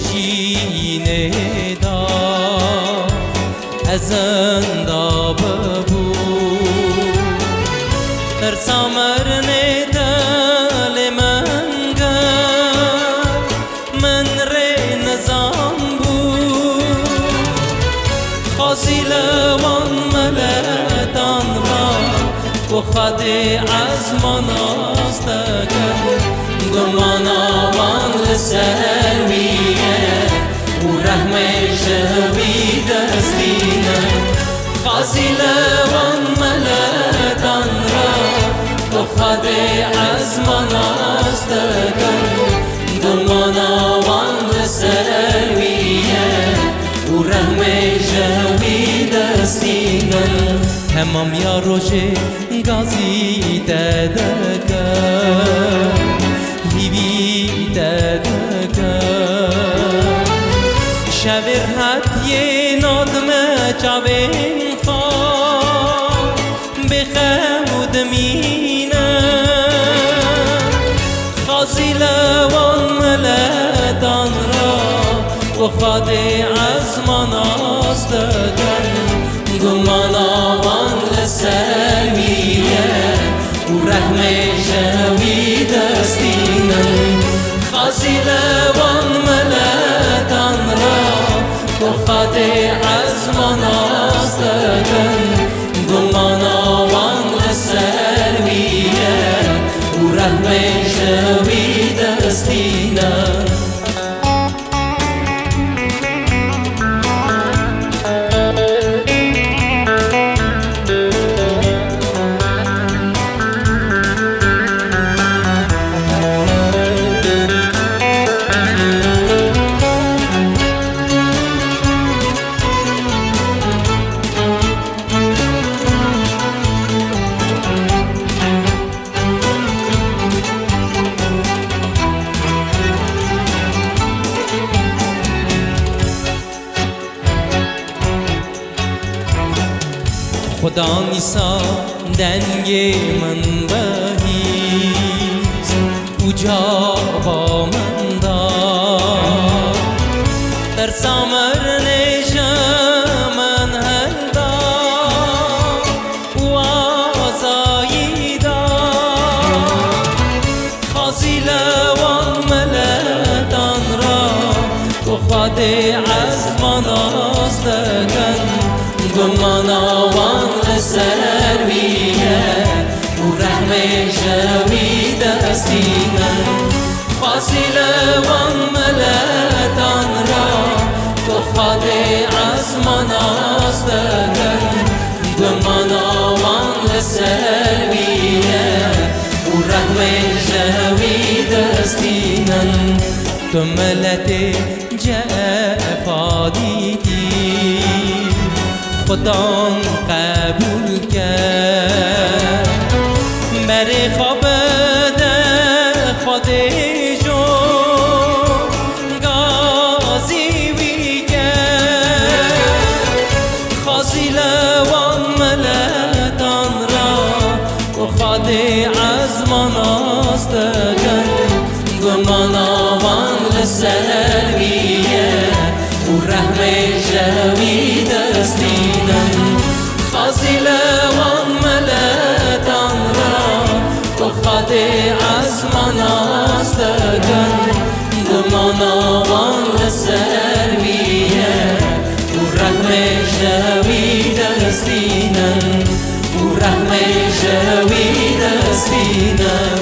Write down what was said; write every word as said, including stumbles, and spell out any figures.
Jînê da ez enda bibû, tirsa merinê dilê min gir, min rê nizan bû. Xwezî li wan miletan re ku Xwedê ezman nas dikin, gumana wan li ser wî ye û rehmê ji wî destînin. Xwezî li wan miletan re ku Xwedê ezman nas dikin, gumana wan li ser wî ye û rehmê ji wî destînin. Hemam ya rojê gazî te dike, hîvî te dike. Şevê rehetiyê nadime çavên xwe, bêxem û dimîne. Xwezî li wan miletan re ku Xwedê ezman nas dikin, gumana wan li ser wî ye û rehmê ji wî destînin. Xwezî li wan miletan re ku Xwedê ezman nas dikin, gumana wan li ser wî ye û rehmê ji wî destînin. Xudan îsa dengê min bihîst û caba min da. Tirsa mirinê ji min hilda û azayî da. Xwezî li wan miletan re ku Xwedê ezman nas dikin, gumana wan li ser wî ye û rehmê ji wî destînin. Xwezî li wan miletan re ku Xwedê ezman nas dikin, gumana wan li ser wî ye û rehmê ji wî destînin. Tu miletê cefa dîtî, Xudan qebûl ke. Berê xwe bide Xwedê jo gazî wî ke. Xwezî li wan miletan re ku Xwedê ezman nas dikin, gumana wan li ser wî ye û rehmê ji wî destînin. Xwezî li wan miletan re ku Xwedê ezman nas dikin, gumana wan li ser wî ye û rehmê ji wî destînin, û rehmê ji wî destînin.